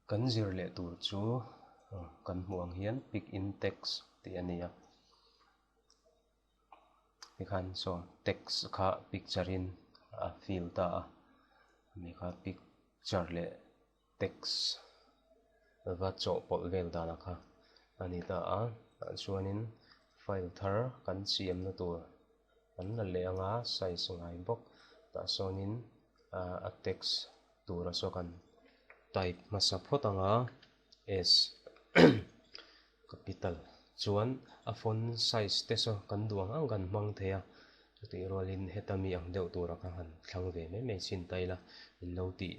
Kan zir leh tur chu kan hmuh ang hian pick in text tih a ni a. Tikhan saw text kha picture in a fill ta a, mi kha picture leh text va chawhpawlh vel danah kha a ni ta a. Tah chuanin file thar kan siamna tur kan la leh ang a, size ngai bawk. Tah sawnin a text tura saw kan type hmasa phawt ang a, S capital chuan a font size te saw kan duh ang ang kan hmang thei a, chutih rualin heta mi ang deuh tura kha han thlang ve mai mai chin ta ila in lo tih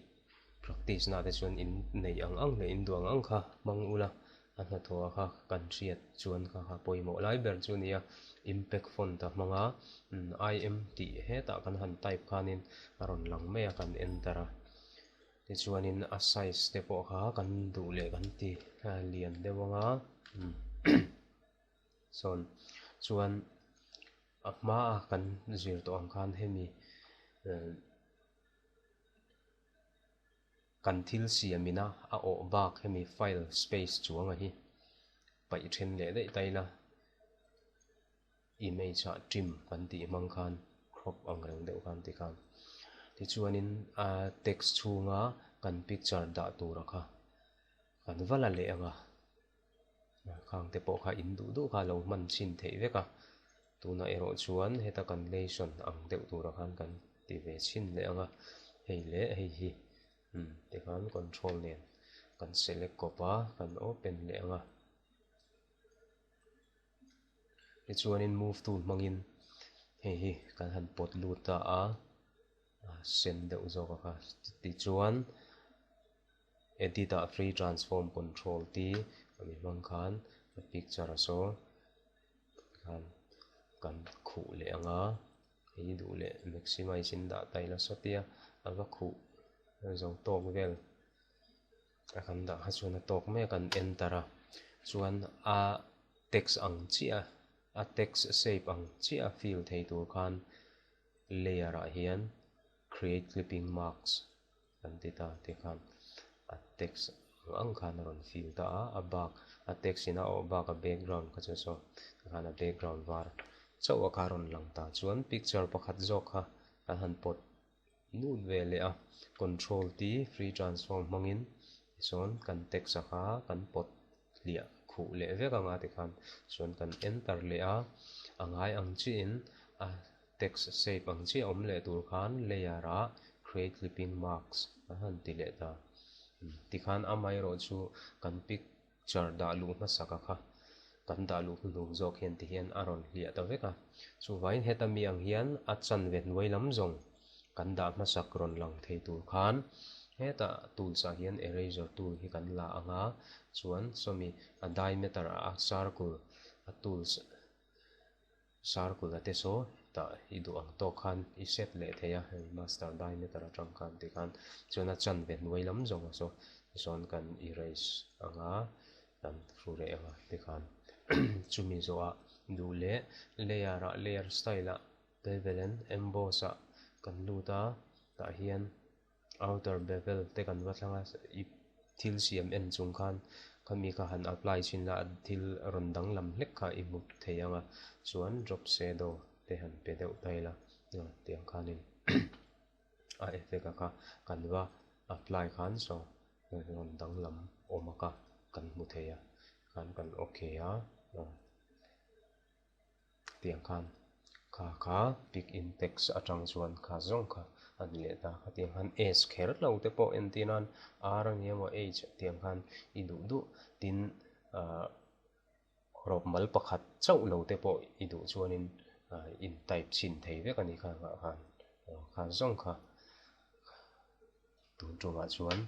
practice na te chuan in neih ang ang leh in duh ang ang kha hmang ula a hnathawh kha kan hriat chuan kha kha pawimawh lai ber chu a ni a, impact font a hmang a, im tih hetah kan han type khanin a rawn lang mai a kan enter a, tichuanin a size te pawh kha kan duh leh kan ti lian deuh ang a, sawn chuan a hmaa kan zir tawh ang khan hemi. Kan thil siamina a awh bak hemi file space chuanga hi paih then leh daih ta ila, image ah trim kan tih hmang khan crop ang reng deuh khan ti khan. Tichuanin a text chhunga kan picture dah tura kha kan va la leh ang a. Khang te pawh kha in duh duh kha a lo hman chhin theih vek a, tunah erawh chuan heta kan lesson ang deuh turah khan kan ti ve chhin leh ang a, hei leh hei hi umm tikhan control nen kan select kawp a, kan open leh ang a. Tichuanin move tool hmangin hei hi kan han pawt lut ta a, a sen deuh zawk a kha tichuan. Edit ah free transform control ti a mi hmang khan a picture a saw khan kan khuh leh ang a, hei duh leh maximize in dah ta ila sawtia a va khuh zo tawk vel a kan dah kha chuan a tawk mai a kan enter a chuan a text ang chiah a text shape ang chiah a fill thei tur khan layer ah hian create clipping mask Kan ti ta tih khan a text ang ang khan a rawn fill ta a, a bak a text in a awh bak a background kha chu saw tikhan a background var chauh a kha a rawn lang ta chuan picture pakhat zawk kha kan han pawt lut ve leh a control T free transform hmangin tichuan kan text a kha kan pawt hliah khuh leh vek ang a tikhan chuan kan enter leh a a ngai ang chiahin a Text shape ang chiah awm leh tur khan layer ah create clipping mask a han ti leh ta. Tikhan amaherawh chu kan picture dah luh hmasak a kha kan dah luh hnuhnung zawk hian ti hian a rawn hliah ta vek a. Chuvangin heta mi ang hian a chanve hnuai lam zawng kan dah hmasak rawn lang thei tur khan hetah tools ah hian eraser tool hi kan la ang a, chuan sawmi a diameter a circle a tools Circle a te saw tah i duh ang tawk khan i set leh thei a, hei master diameter atang khan ti khan chuan a chanve hnuai lam zawng a saw tichuan kan erase ang a, kan hru reh ang a ti khan chumi zawhah duh leh layer ah layer style ah bevel and emboss ah kan lut a tah hian outer bevel te kan va thlang a i thil siam en chung khan khami kha han apply chhin la a thil rawn danglam hlek kha i hmu thei ang a chuan drop shadow te han pe deuh ta ila tiang khanin a effect a kha kan va apply khan saw rawn danglam awm a kha kan hmu thei a khan kan okay a. Tiang khan kha kha pick in text atang chuan kha zawng kha a ni leh ta. Khatiang khan S kher lo te pawh entir nan R a ni emaw H tiang khan i duh duh tin ahh rawp mal pakhat chauh lo te pawh i duh chuanin ahh in type chhin thei vek a ni kha nghah khan kha zawng kha tun tumah chuan.